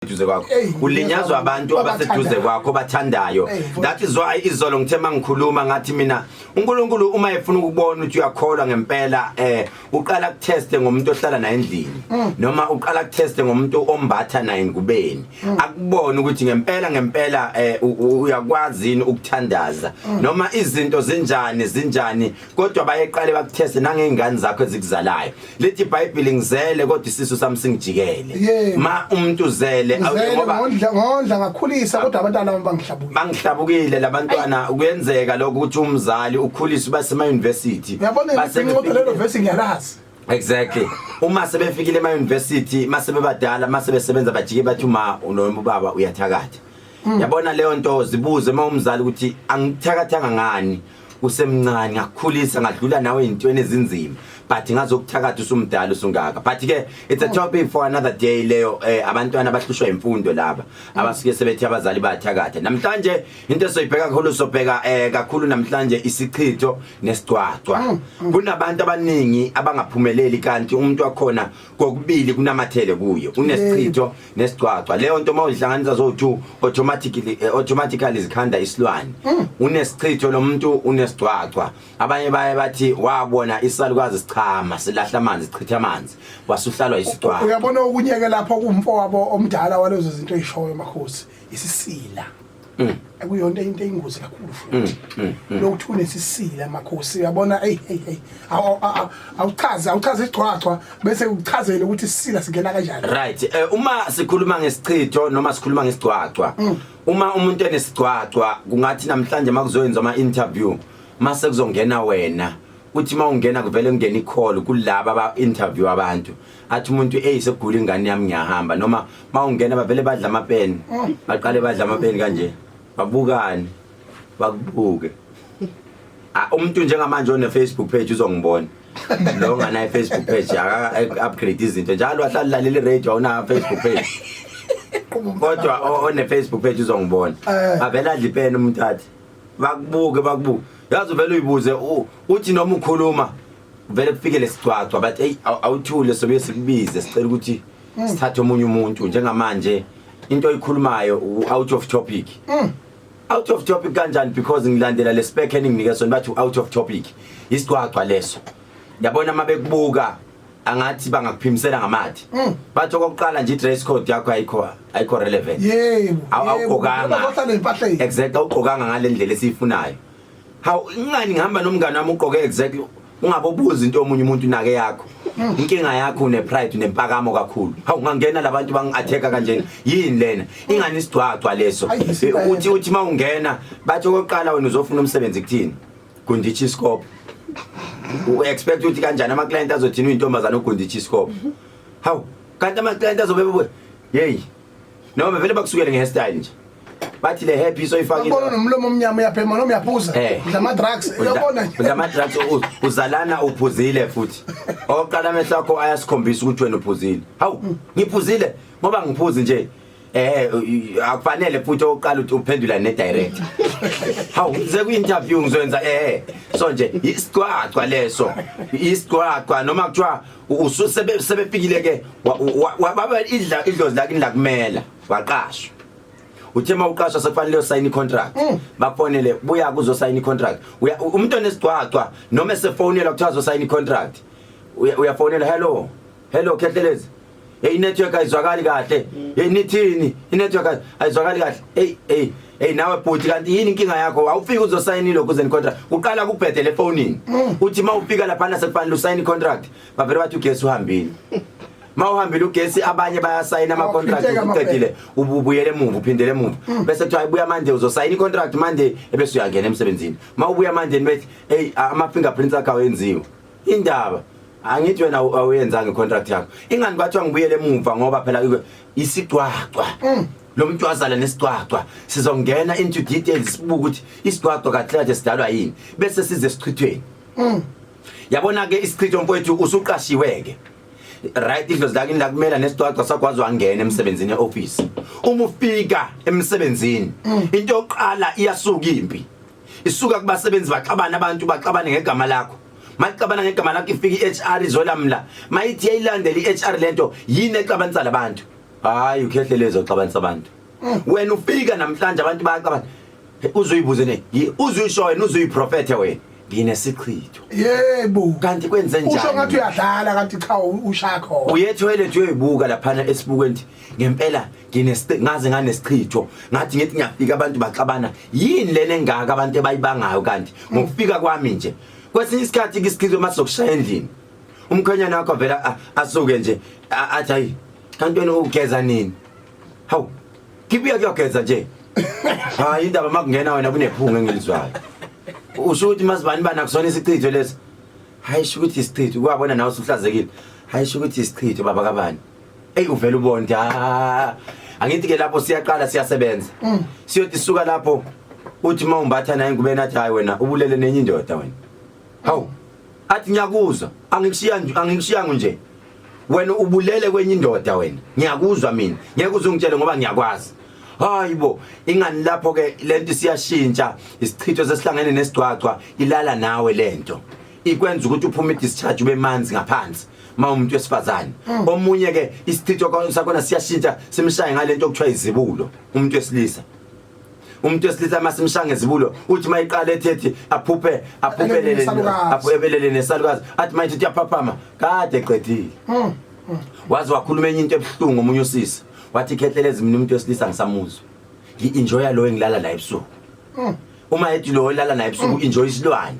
Eduze kwakho ulinyazwa abantu abaseduze kwakho bathandayo. That is why izolo ngithe mangikhuluma ngathi mina uNkulunkulu uma efuna ukubona ukuthi uyakholwa ngempela, uqala kuteste ngomuntu ohlala naye endlini, noma uqala kuteste ngomuntu ombatha naye ngubeni, akubone ukuthi ngempela ngempela uyakwazi yini ukuthandaza, noma izinto zinjani zinjani. Kodwa bayeqale bakutheste nangezingane zakho ezikuzalayo. Lithi iBhayibheli, "Ngizele kodwa isisu sami singijikele." Ma umuntu uzele Ngizele, ngoba ngondla ngakhulisa, kodwa abantwana bami bangihlabukile. Bangihlabukile labantwana. Kuyenzeka lokho ukuthi umzali ukhulise basema university. Uyabona, inqodo lelo vesi ngiyalazi. Exactly. Uma sebefikile ema university, mase bebadala, mase besebenza, bajike bathi uma noma ubaba uyathakatha. Yabona leyo nto, zibuze uma umzali ukuthi angithakathanga ngani usemncane, ngakukhulisa, ngadlula nawe ezintweni ezinzima, but ngazokuthakatha usumdala usungaka. But ke it's a topic for another day leyo, abantwana abahlushwa imfundo laba abasuke sebethi abazali bayathakatha. Namhlanje into esoyibheka kakhulu, sobheka kakhulu namhlanje isichitho nesigcwagcwa. Kunabantu abaningi abangaphumeleli kanti umuntu wakhona kokubili kunamathele kuye, unesichitho nesigcwagcwa. Leyo nto uma uyihlanganisa zo2 automatically zikhanda isilwane. Unesichitho lo muntu, unesigcwagcwa. Abanye baye bathi wabona isalukazi sichama, silahla amanzi, sichitha amanzi, wasuhlalwa isigcwagcwa. Uyabona, okunyeke lapho kumfo wabo omdala walezo zinto eyishoyo, makhosi, isisila, ekuyonto into eyingozi kakhulu futhi lokuthi unesisila, makhosi. Uyabona, hey hey hey, awuchaze igcwagcwa bese ukuchazele ukuthi isisila singena kanjani. Right, uma sikhuluma ngesichitho noma sikhuluma ngesigcwagcwa, uma umuntu enesigcwagcwa, kungathi namhlanje makuzoyenza ama interview, mase kuzongena wena, uthi mawungena kuvele kungena i-call kulaba aba interview abantu, athi umuntu, "Hey, sekugula ingane yami, ngiyahamba." Noma mawungena bavele badla amapeni, baqale badla amapeni kanje, babukane, bakubuke. Ah, umuntu njengamanje one Facebook page uzongibona. Lo nganayo Facebook page aka upgrade izinto njalo, ahlala lalela i-radio, awuna Facebook page, kodwa one Facebook page uzongibona. Avela adla ipeni umuntu, athi bakubuke, bakubuke, yazi uvele uyibuze, uthi noma ukhuluma vele kufike lesigcwagcwa, bathi, "Hey, awuthule, sobe sikubize, sicela ukuthi sithathe omunye umuntu. Njengamanje into oyikhulumayo out of topic." Out of topic kanjani? Because ngilandela le spec eninginike sona, bathi out of topic. Isigcwagcwa leso. Yabona, mabekubuka angathi bangakuphimisela ngamathi. Bathi okokuqala nje i-dress code yakho ayikho relevant. Awugqokanga. Bahlale empahleni. Exactly, awugqokanga ngale ndlela esiyifunayo. Hawu, ingani ngihamba nomngane wami ugqoke exactly. Ungabobuza into omunye umuntu nake yakho. Inkinga yakho une pride, unempakamo kakhulu. Hawu, ngangena labantu bangi-attack kanjena, yini lena? Ingani isigcwagcwa leso. Ayi, isibhedlela. Uthi mawungena bathi okokuqala wena uzofuna umsebenzi kuthini? Gundisha isikopho. U-expect ukuthi kanjani ama client azothina uyintombazana ogundisha isikopho? Hawu, kanti ama client azobe bebuye, hey, noma vele bakusukele nge-hairstyle nje, bathi le hairpiece oyifakile. Uyabona, nomlomo omnyama, uyaphema noma uyaphuza, udla ama-drugs, uyabona nje. Udla ama-drugs, uzalana uphuzile futhi. Oqala amehlo akho ayasikhombisa ukuthi wena uphuzile. Hawu, ngiphuzile ngoba ngiphuzi nje. Akufanele futhi oqala uthi uphendula ne director. Hawu, ngize ku interview ngizoyenza so nje isigcwagcwa leso, isigcwagcwa noma kuthiwa ususebe sebefikile ke baba idla idlozi lakini lakumela waqashwa. Uthe mawuqashwa sekufanele usayine i-contract, bakufonele, buya kuzosayina i-contract. Umuntu onesigcwagcwa noma esefonelwa kuthiwa azosayina i-contract, uyafonela, "Hello, hello, Khehlelezi, hey, network ayizwakali kahle. Hey, nithini? I-network ayizwakali kahle. Hey, hey, hey, nawe bhuti, kanti yini inkinga yakho? Awufiki uzosayina lokhu uzeni contract." Uqala kubhedele efonini. Uthi mawufika laphana sekufanele usayine i-contract, bavele bathi ugesi uhambile. Mawuhambile ugesi, abanye bayasayina ama contract. Awuphinteka. Uqedile, ubuyele emuva, uphindele emuva, bese kuthiwa buya Monday uzosayina i-contract Monday, ebese uyangena emsebenzini. Mawubuya Monday bethi, "Hey, ama fingerprints akho awenziwe." Indaba angithi wena awuyenzanga i-contract yakho. Ingani kwathiwa ngibuyele emuva? Ngoba phela isigcwagcwa, lo muntu wazala nesigcwagcwa. Sizongena into details, sibuke ukuthi isigcwagcwa kahle kahle sidalwa yini, bese size esichithweni. Yabona ke isichitho, mfowethu, usuqashiwe ke, right? Idlozi lakini lakumela nesigcwagcwa sakwazi wangena emsebenzini e-office. Uma ufika emsebenzini, into yokuqala iyasuka impi, isuka kubasebenzi, baxabana abantu, baxabane ngegama lakho. Maxabana ngegama lakho, ifika i-HR izolamla. Mayithi yayilandela i-HR lento, yini exabanisa labantu? Hayi, ukhehlelezi oxabanisa abantu. Wena ufika namhlanje abantu bayacabana. Uzuyibuze ne, uzuyisho wena, uzuyiprofethe wena. Nginesichitho. Yebo. Kanti kwenze njani? Usho ngathi uyadlala kanti cha, ushaya khona. Uye toilet uyoyibuka laphana esibukweni ukuthi ngempela nginesichitho, ngaze nganesichitho. Ngathi ngithi ngiyafika abantu baxabana. Yini lena engaka abantu ebayibangayo kanti ngokufika kwami nje. Kwesinye isikhathi isichitho masizokushaya endlini. Umkhwenyana wakho vela asuke nje athi hayi, kanti wena ugeza nini? Hawu, ngibuya kuyogeza nje. Hayi, indaba makungena wena kunephunga engilizwayo. Usho ukuthi masibani bani akusona isichitho leso? Hayi, sho ukuthi isichitho, kwabona nawe usuhlazekile. Hayi, sho ukuthi isichitho baba kabani. Ey, uvela ubone ukuthi ah, angithi ke lapho siyaqala siyasebenza. Siyothi suka lapho uthi mawumbatha naye ingubeni athi hayi, wena ubulele nenye indoda wena. Hawu. Athi ngiyakuzwa, angikushiya nje, angikushiyanga nje. Wena ubulele kwenye indoda wena. Ngiyakuzwa mina. Ngeke uzungitshele ngoba ngiyakwazi. Hayibo, ingani lapho ke lento siyashintsha, isichitho sesihlangene nesigcwagcwa, ilala nawe lento. Ikwenza ukuthi uphume discharge ube manzi ngaphansi. Ma umuntu wesifazane. Omunye ke isichitho sakhona siyashintsha, simshaye ngalento okuthiwa izibulo umuntu wesilisa. Umuntu wesilisa masimshaya ngezibulo, uthi mayiqala ethethi aphuphe aphuphelele aphuphelele nesalukazi, athi mayithi uyaphaphama kade eqedile. Waze wakhuluma enye into ebuhlungu omunye usisi, wathi khehlelezi, mina umuntu wesilisa ngisamuzwa, ngi-enjoya lo engilala naye ebusuku. Uma ethi lo olala naye ebusuku enjoy isilwane.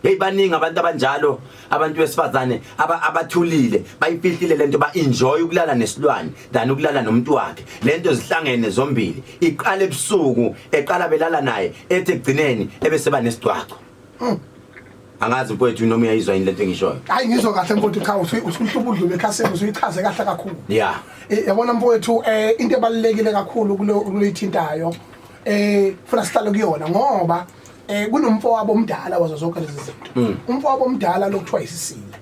Hey, baningi abantu abanjalo, abantu besifazane abathulile, bayifihlile lento, ba enjoy ukulala nesilwane than ukulala nomuntu wakhe. Lento zihlangene zombili, iqala ebusuku, eqala belala naye, ethi ekugcineni ebese ba nesigcwagcwa. Angazi mfowethu noma uyayizwa yini lento engishoyo. Hayi, ngizwa kahle mfowethu. Cha, usuhluba udlule ekhasini, usuyichaze kahle kakhulu. Yabona mfowethu, into ebalulekile kakhulu kulo kuleyithintayo, funa sihlale kuyona ngoba kunomfowabo omdala wazo zonke lezi zinto. Umfowabo omdala lokuthiwa isisila.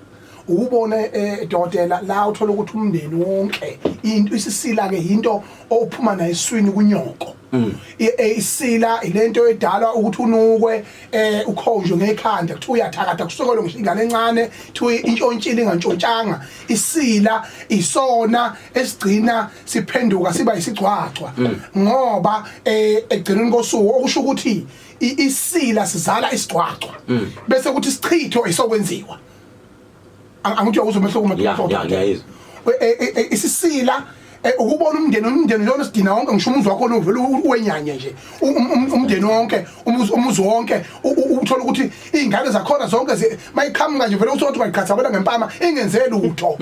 Ubone dokotela, la uthola ukuthi umndeni wonke into isisila ke into ophuma nayo eswini kunyoko. Isila ilento edalwa ukuthi unukwe, ukhonjwe ngekhanda, kuthiwa uyathakatha, kusukelwe ngisho ingane encane, kuthiwa intshontshile ingantshontshanga. Isila isona esigcina siphenduka siba isigcwagcwa ngoba ekugcineni kosuku okusho ukuthi isila sizala isigcwagcwa, bese kuthi isichitho isokwenziwa. Angithi uyawuzwa umehluko? Ya, ngiyayizwa. Isisila ukubona umndeni lona sidina wonke, ngisho umuzi wakho uvela uwenyanya nje, umndeni wonke, umuzi wonke, uthola ukuthi izingane zakhona zonke mayiqhamuka nje vele uthola ukuthi bayiqhathabela ngempama ingenze lutho.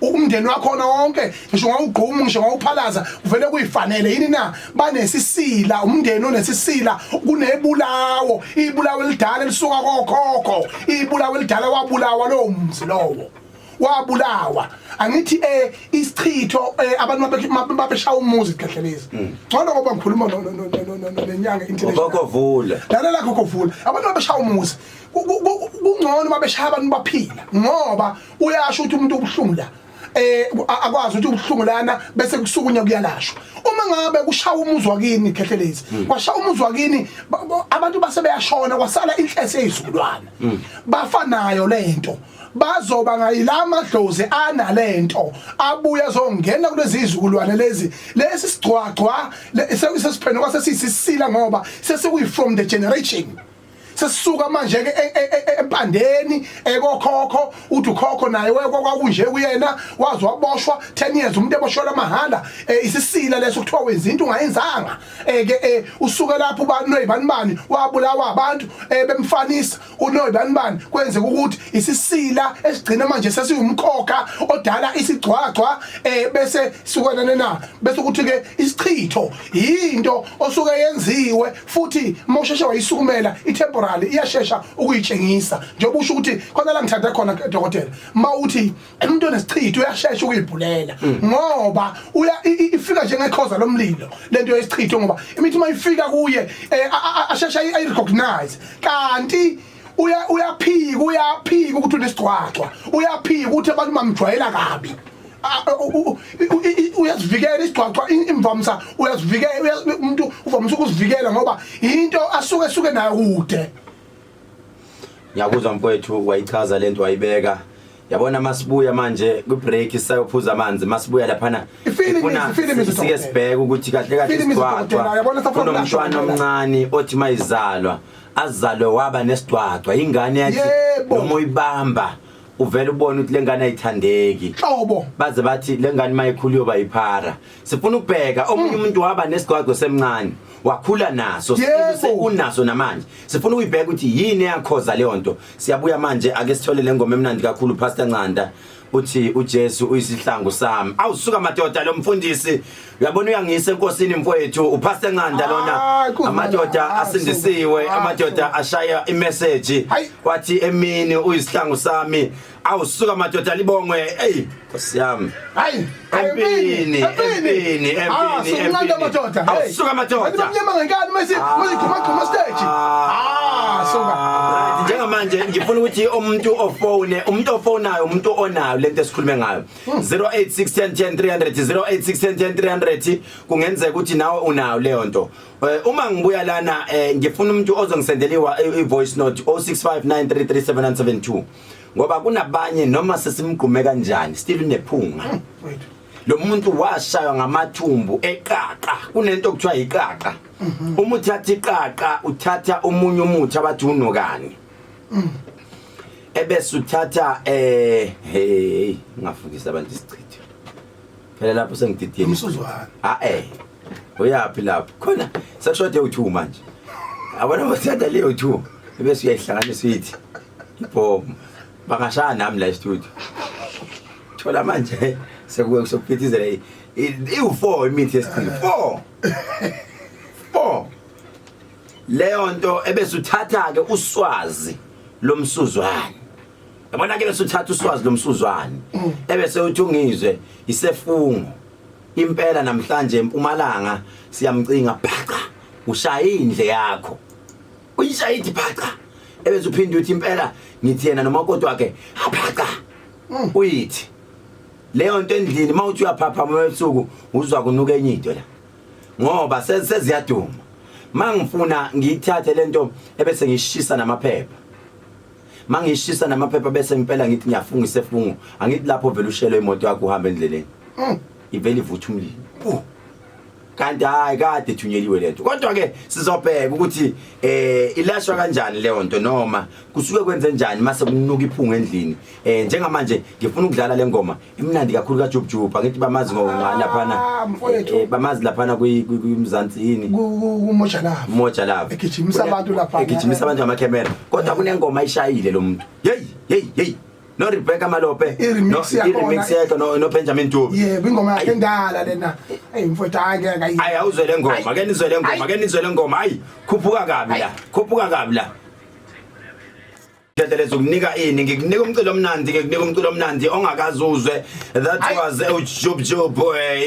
Umndeni wakhona wonke, ngisho ngawugquma, ngisho ngawuphalaza, kuvele kuyifanele yini na banesisila. Umndeni onesisila kunebulawo, ibulawo elidala elisuka kokhokho, ibulawo elidala, wabulawa lowo mzi lowo, wabulawa. Angithi isichitho, abantu babeshaya umuzi Khehlelezi. Ngcono ngoba ngikhuluma nenyanga international. Ukhokho vula. Lalela, khokho vula. Abantu babeshaya umuzi, kungcono babeshaya abantu baphila, ngoba uyasho ukuthi umuntu ubuhlungu la, akwazi ukuthi ubuhlungu lana, bese kusukunya kuyalashwa. Uma ngabe kushaya umuzi wakini Khehlelezi, kwashaya umuzi wakini, abantu base beyashona, kwasala inhlese yezizukulwana, bafa nayo lento, bazoba ngayila madlozi analento abuya azongena kulezi izukulwane lezi. Lesi sigcwagcwa sesiphenduka sesisisila ngoba sesikuyi from the generation, sesisuka manje ke empandeni ekokhokho. Uthi ukhokho naye kwakunje kuyena, wazi waboshwa 10 years, umuntu eboshelwa mahala. Isisila leso, kuthiwa wenza into ungayenzanga. Ke usuke lapho uba noyibani bani wabulawa abantu, bemfanisa unoyibani bani. Kwenzeka ukuthi isisila esigcina manje sesiyumkhokha odala isigcwagcwa, bese sukana na bese ukuthi ke isichitho yinto osuke yenziwe, futhi mawusheshe wayisukumela itemporary iyashesha ukuyitshengisa. Njengoba usho ukuthi khona la ngithanda khona dokotela, mawuthi umuntu onesichitho uyashesha ukuyibhulela ngoba uya ifika njengekhoza lomlilo lento yesichitho, ngoba imithi mayifika kuye ashesha ayi recognize, kanti uyaphika, uyaphika ukuthi unesigcwagcwa, uyaphika ukuthi abantu bamjwayela kabi. Uyazivikela isigcwagcwa imvamisa, uyazivikela umuntu uvamisa ukuzivikela ngoba into asuke esuke nayo kude. Ngiyakuzwa mfowethu, wayichaza lento, wayibeka. Yabona masibuya manje ku break sayophuza amanzi, masibuya laphana Ifilimu ngifuna ifilimu sike izodokotela. sibheke ukuthi kahle kahle Ifilimu izodokotela, isigcwagcwa yabona safuna kunomntwana ukulashwa. omncane othi mayizalwa azalwe waba nesigcwagcwa, ingane yathi noma uyibamba uvela ubone ukuthi lengane ayithandeki. Hlobo. Baze bathi lengane mayikhula iyoba yiphara. Sifuna ukubheka omunye umuntu waba nesigcwagcwa semncane, wakhula naso, sekunaso namanje. Sifuna ukuyibheka ukuthi yini eyakhoza leyo nto. Siyabuya manje, ake sithole le ngoma emnandi kakhulu. Pastor Ncanda uthi uJesu uyisihlangu sami. Awusuka madoda, lo mfundisi uyabona uyangisa enkosini mfowethu, uPastor Ncanda lona. Hayi, kuzimana. Amadoda Hayi, asindisiwe, suka. amadoda Hayi, ashaya imessage, Hayi. wathi emini uyisihlangu sami. Awusuka madoda, libongwe. Hey Nkosi yami. Hayi. Empini, empini, Ah, empini, sukunqanda empini. madoda. Awusuka madoda. Abantu bamnyama ngenkani mase mase gquma gquma stage. Ah, suka. Right, njengamanje ngifuna ukuthi umuntu ofone, umuntu ofonayo, umuntu onayo lento esikhulume ngayo. 086 10 10 300, 086 10 10 300, kungenzeka ukuthi nawe unayo leyo nto. Uma ngibuya lana ngifuna umuntu ozongisendela i voice note 0659337972, ngoba kunabanye noma sesimgqume kanjani still unephunga. Wait. Lo muntu washaywa ngamathumbu eqaqa, kunento okuthiwa iqaqa. Uma uthatha iqaqa, uthatha omunye umuthi abathi unokani, ebese uthatha hey, ngafukisa abantu isichitho phela lapho sengididiyele. Umsuzwane. Ah, uyaphi lapho khona sekushoda u2 manje, abona bathatha leyo 2 ebese uyayihlanganisa uyithi ibhomu, bangashaya nami la e-studio. Thola manje sekuke sokuphithizela iwu4 imithi yesichitho, 4 4 leyo nto, ebese uthatha ke uswazi lomsuzwane. Yabona ke, bese uthatha uswazi lomsuzwane, ebese uthi ungizwe isefungo impela namhlanje empumalanga siyamcinga phaca, ushaya indle yakho, uyishaya ithi phaca, ebese uphinde uthi impela ngithi yena nomakoti wakhe phaca, uyithi leyo nto endlini. Mawuthi uyaphapha ebusuku uzwa kunuka enye into la, ngoba seziyaduma. Mangifuna ngiyithathe lento ebese ngishisa namaphepha, mangishisa namaphepha bese ngempela ngithi ngiyafunga isefungo, angithi lapho vele ushelo imoto yakho uhamba endleleni, ivele ivutha umlilo. Kanti hayi, kade ithunyeliwe lento. Kodwa ke sizobheka ukuthi ilashwa kanjani leyo nto, noma kusuke kwenze njani mase kunuka iphunga endlini. Njengamanje ngifuna ukudlala le ngoma imnandi kakhulu kaJub Jub, angithi bamazi ngolaphana. Ah, mfowethu. Bamazi laphana kwi Mzansi yini? KuMoja Love. Moja Love. Egijimisa abantu laphana. Egijimisa abantu ngamakhemera, kodwa kunengoma ayishayile lo muntu, hey hey hey, no Rebecca Malope. I-remix no, yakhona. I-remix yakhe no Benjamin Dube. Yebo, ingoma yakhe endala lena. Hey mfowethu, hayi ngeke ayi. Ayi, awuzwe le ngoma, ke nizwe le ngoma, ke nizwe le ngoma. Hayi, khuphuka kabi la, khuphuka kabi la. Khehlelezi, ukunika ini? Ngikunika umculo omnandi, ngikunika umculo omnandi ongakaze uzwe. That Ayi. was uJub Jub,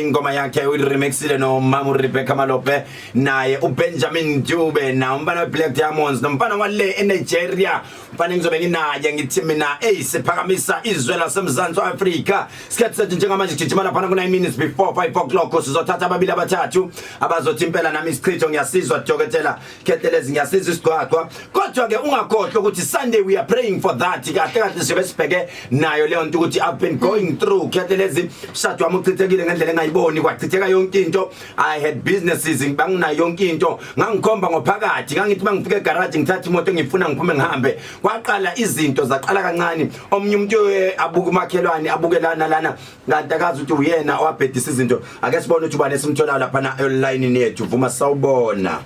ingoma yakhe uyiremixile no Mama Rebecca Malope naye uBenjamin Dube na umfana weBlack Diamonds nomfana wale eNigeria, umfana engizobe nginaye. Ngithi mina ey, siphakamisa izwe laseMzansi Afrika. Sikhathi sethu njengamanje gijima lapha ku 9 minutes before 5 o'clock. Sizothatha ababili abathathu abazothi impela nami isichitho ngiyasizwa, dokotela Khehlelezi, ngiyasizwa isigcwagcwa. Kodwa ke ungakhohlwa ukuthi Sunday we are praying for that. Kahle kahle sibe sibheke nayo leyo nto ukuthi I've been going through, Khehlelezi, umshado wami uchithekile ngendlela engayiboni, kwachitheka yonke into. I had businesses, banginayo yonke into, ngangikhomba ngophakathi, ngangithi mangifika egarage ngithatha imoto engifuna ngiphume ngihambe. Kwaqala izinto zaqala kancane, omunye umuntu abuke umakhelwane, abuke lana lana, kanti akazi ukuthi uyena owabhedisa izinto. Ake sibone ukuthi ubani esimtholayo lapha na online yethu. Vuma, sawubona.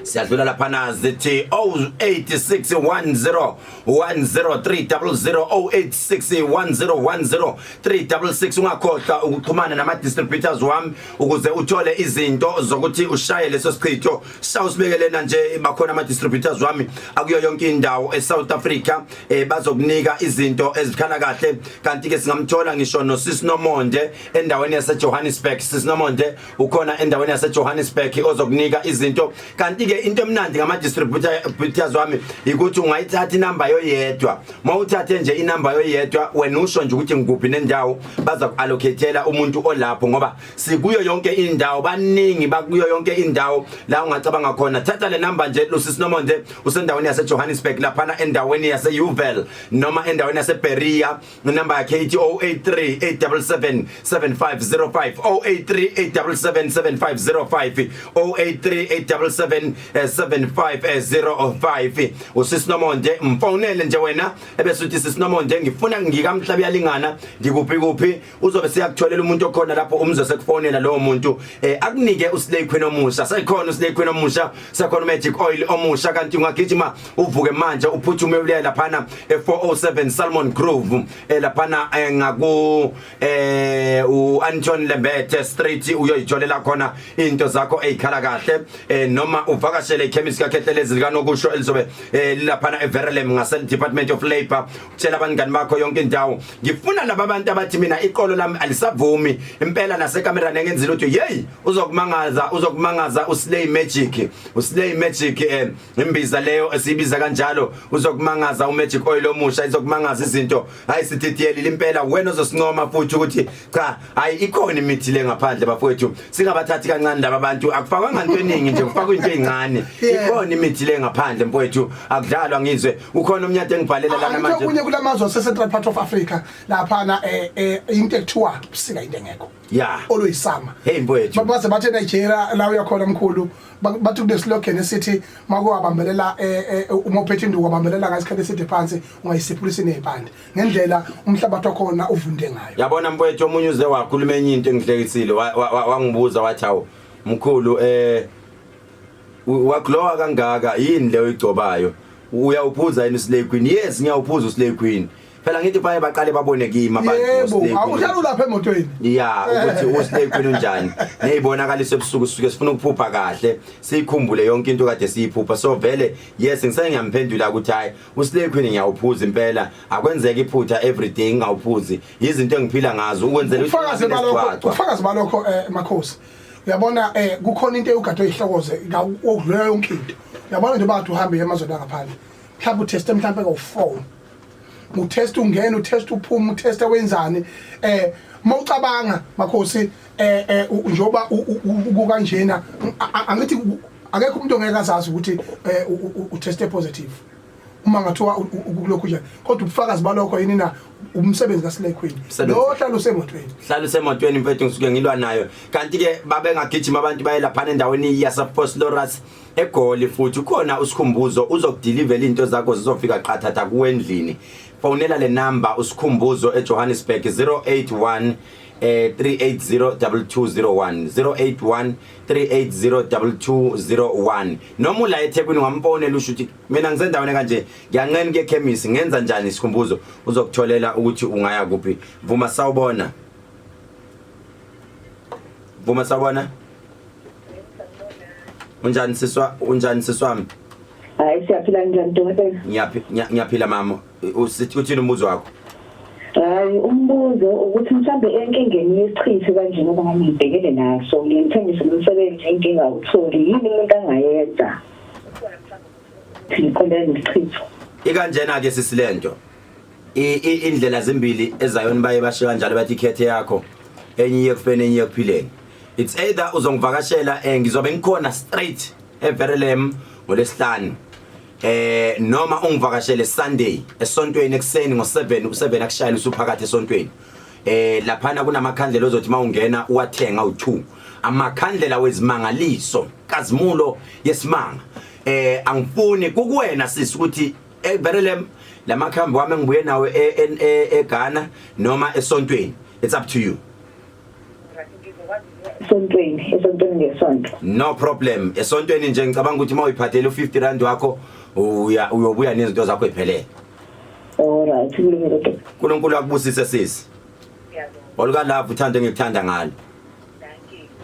Siyadlula laphana, zithi 086 10 10300, 086 10 10 366. Ungakhohlwa ukuxhumana nama distributors wami ukuze uthole izinto zokuthi ushaye leso sichitho. Sawusibekelena nje, bakhona ama distributors wami akuyo yonke indawo eSouth Africa, bazokunika izinto ezikhala kahle. Kanti ke singamthola ngisho no Sisinomonde endaweni yase Johannesburg. Sisinomonde ukhona endaweni yase Johannesburg ozokunika izinto. Kanti ke Kanti ke into emnandi ngama distributors wami ukuthi ungayithatha inamba yoyedwa. Mawuthathe nje inamba yoyedwa wena usho nje ukuthi ngikuphi nendawo, baza kuallocatela umuntu olapho ngoba sikuyo yonke indawo, baningi bakuyo yonke indawo la ungacabanga khona. Thatha le number nje, Lucy Sinomonde usendaweni yase Johannesburg laphana endaweni yase Uvel noma endaweni yase Berea. Inamba yakhe ithi 083 877 7505, 083 877 7505, 083 877 7505. Usisinomonde mfonele nje wena ebese uthi, "Sisinomonde, ngifuna ngikamhlaba yalingana, ngikuphi kuphi?" Uzobe siyakutholela umuntu okhona lapho, umzo sekufonela lowo muntu akunike uSlay Queen omusha. Sekhona uSlay Queen omusha, sekhona Magic Oil omusha. Kanti ungagijima uvuke manje uphuthume uye laphana e407 Salmon Grove, laphana ngaku uAnton Lembethe Street, uyoyitholela khona into zakho ezikhala kahle, noma uvakashele ichemist kaKhehlelezi likanokusho elizobe laphana eVerelem ngase Department of Labor. Tshela abangani bakho yonke indawo. Ngifuna laba bantu abathi, "Mina iqolo lami alisavumi impela nasekamerani engenzile," uthi, "Hey, uzokumangaza, uzokumangaza uSlay Magic, uSlay Magic, imbiza leyo esibiza kanjalo. Uzokumangaza uMagic Oil omusha, izokumangaza izinto. Hayi, sididiyelile impela. Wena ozosincoma futhi ukuthi cha, hayi, ikhona imithi le ngaphandle." Bafowethu, singabathathi kancane laba bantu. Akufakwanga into eningi nje, kufakwa into ezincane. Ikhona imithi le ngaphandle, mfowethu, akudlalwa. Ngizwe ukhona umnyade engibhalela lana manje. Okunye kulamazwe ase Central part of Africa laphana, into ekuthiwa ubusika into engekho. Oluyisama. Hey mfowethu. Baze bathi eNigeria la uyakhona mkhulu, bathi kune slogan esithi makuwabambelela, uma uphethe induku wabambelela ngasikhathi eside phansi, ungayisiphulisa inezipande, ngendlela umhlabathi wakhona uvunde ngayo. Yabona mfowethu, omunye uze wakhuluma enye into engihlekisile, wangibuza wathi, "Hawu mkhulu, waglowa kangaka, yini leyo igcobayo? Uyawuphuza yini uSlay Queen?" Yes, ngiyawuphuza uSlay Queen. Phela ngithi baye baqale babone kimi abantu Yebo. uSlay Queen. Awuhlala ulapha emotweni. Ya, ukuthi uSlay Queen unjani neyibonakaliso ebusuku, sisuke sifuna ukuphupha kahle, siyikhumbule yonke into kade siyiphupha. So vele, yes, ngisake ngiyamphendula ukuthi hayi, uSlay Queen ngiyawuphuza impela, akwenzeka iphutha everyday ngingawuphuzi. Izinto engiphila ngazo ukwenzela ukuthi Ubufakazi ngingabi balokho, nesigcwagcwa. ubufakazi balokho, makhosi, uyabona, kukhona into eyugade oyihlokoze okudlula yonke into. Uyabona nje, bathi uhambe emazweni angaphandle, mhlawumbe uteste mhlawumbe kawu4, utest ungena, utest uphuma, utest wenzani, mawucabanga makhosi, njoba kukanjena, angithi akekho umuntu ongeke azazi ukuthi uteste positive uma ngathiwa kulokhu nje, kodwa ubufakazi balokho yini na? Umsebenzi kaSlay Queen. Umsebenzi. Lo hlala usemotweni. Hlala usemotweni mfethu, ngisuke ngilwa nayo. Kanti ke babengagijima abantu baye laphana endaweni yaseVosloorus eGoli, futhi ukhona uSikhumbuzo, uzokudeliver into zakho, zizofika qathatha kuwe endlini. Fonela le number, uSikhumbuzo eJohannesburg, 081 380 2201, 081 380 2201. Noma ula eThekwini, ungamfonela usho ukuthi, "Mina ngisendaweni kanje, ngiyanqena kuye ekhemisi, ngenza njani?" Isikhumbuzo uzokutholela ukuthi ungaya kuphi. Vuma, sawubona. Vuma, sawubona. Unjani siswa? Unjani siswami? Hayi, siyaphila. Njani dokotela? Ngiyaphila mama. Usithi uthini umbuzo wakho? Hayi, umbuzo ukuthi mhlambe enkingeni yesichitho kanje, ngoba ngangibhekene naso, ngiyithembise nomsebenzi, inkinga awutholi, yini umuntu angayenza ngiqondene nesichitho? Ikanjena ke sisilento, indlela zimbili ezayoni, baye basho kanjalo, bathi ikhethe yakho, enye iye kufeni, enye iye kuphileni. It's either uzongivakashela, ngizobe ngikhona straight eVerelem ngolesihlanu, noma ungivakashele Sunday esontweni ekseni ngo7, u7 akushayela usuphakathi esontweni. Laphana kunamakhandlela ozothi mawungena uwathenga u2, amakhandlela wezimangaliso kazimulo yesimanga. Angifuni kukuwena sisi ukuthi eVerelem lamakhambi wami engibuye nawe eGhana noma esontweni, it's up to you. Esontweni, esontweni ngesonto. No problem, esontweni nje. Ngicabanga ukuthi mawuyiphathele u50 rand wakho, uya uyobuya nezinto zakho iphelele. Alright, kulungile dokotela. uNkulunkulu akubusise sisi. Oluka love, uthando engikuthanda ngalo.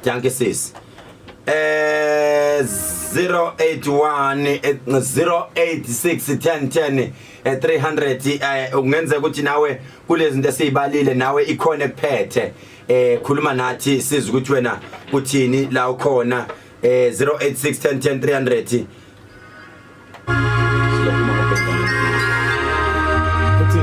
Thank you sis. 081 086 10 10 300. Ungenzeka ukuthi nawe kulezi zinto esizibalile nawe ikhona ekuphethe, khuluma nathi sizwe ukuthi wena uthini la ukhona. 086 10 10 300. Sizophuma ngobhedane. Uthi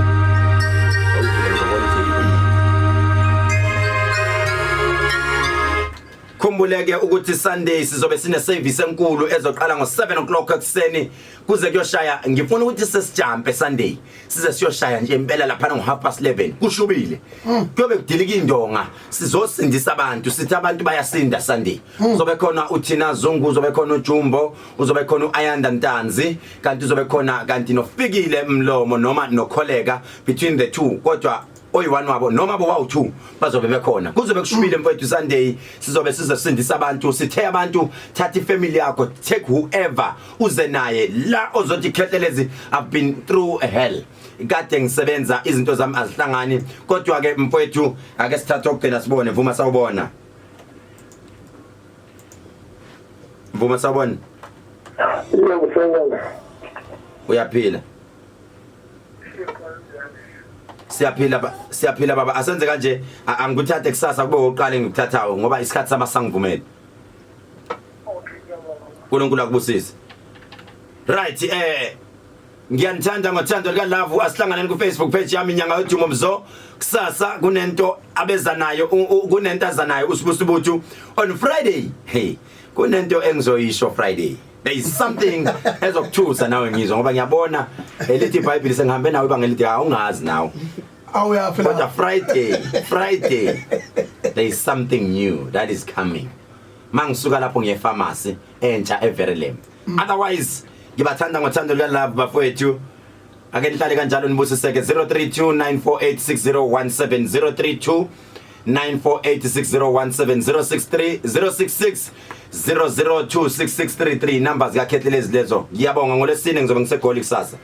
Khumbuleke ukuthi Sunday sizobe sine service enkulu ezoqala ngo7 o'clock ekuseni kuze kuyoshaya. Ngifuna ukuthi sesijumpe Sunday, size siyoshaya nje impela lapha ngo 11:30, kushubile, kuyobe kudilika indonga, sizosindisa abantu, sithi abantu bayasinda Sunday. Uzobe khona uThina Zungu, uzobe khona uJumbo, uzobe khona uAyanda Ntanzi, kanti uzobe khona kanti noFikile Mlomo noma noKholeka, between the two, kodwa oyi-one wabo noma bowawu-two bazobe bekhona. Kuzobe kushubile, mfowethu. Sunday sizobe sizosindisa abantu. Sithe abantu, thatha ifamily yakho, take whoever, uze naye la ozothi, "Khehlelezi, I've been through hell, kade ngisebenza, izinto zami azihlangani." Kodwa ke mfowethu, ake sithathe okugcina sibone. Vuma, sawubona. Vuma, sawubona. Yebo, sawubona. Uyaphila? Siyaphila ba, siyaphila baba. Asenze kanje, angikuthathe kusasa kube oqala engikuthathayo ngoba isikhathi sama sangivumela. uNkulunkulu akubusise. Right, ngiyanithanda ngothando lika love. Asihlanganeni ku Facebook page yami, Inyanga Yodumo Mzo. Kusasa kunento abeza nayo, kunento aza nayo uSibusibuthu on Friday. Hey, kunento engizoyisho Friday. There is something ezokuthusa nawe, ngizwa ngoba ngiyabona elithi iBhayibheli sengihambe nawe ibanga elithi awungazi nawe. Awuyaphila. Kodwa Friday there is something new that is coming. Mangisuka lapho ngiye pharmacy entsha eVerulam. Otherwise ngibathanda ngothando luka love, bafowethu. Ake nihlale kanjalo, nibusiseke. 0329486017, 032 9486017, 063 066 0026633, numbers kaKhehlelezi lezo. Ngiyabonga. Ngolesine ngizobe ngiseGoli kusasa.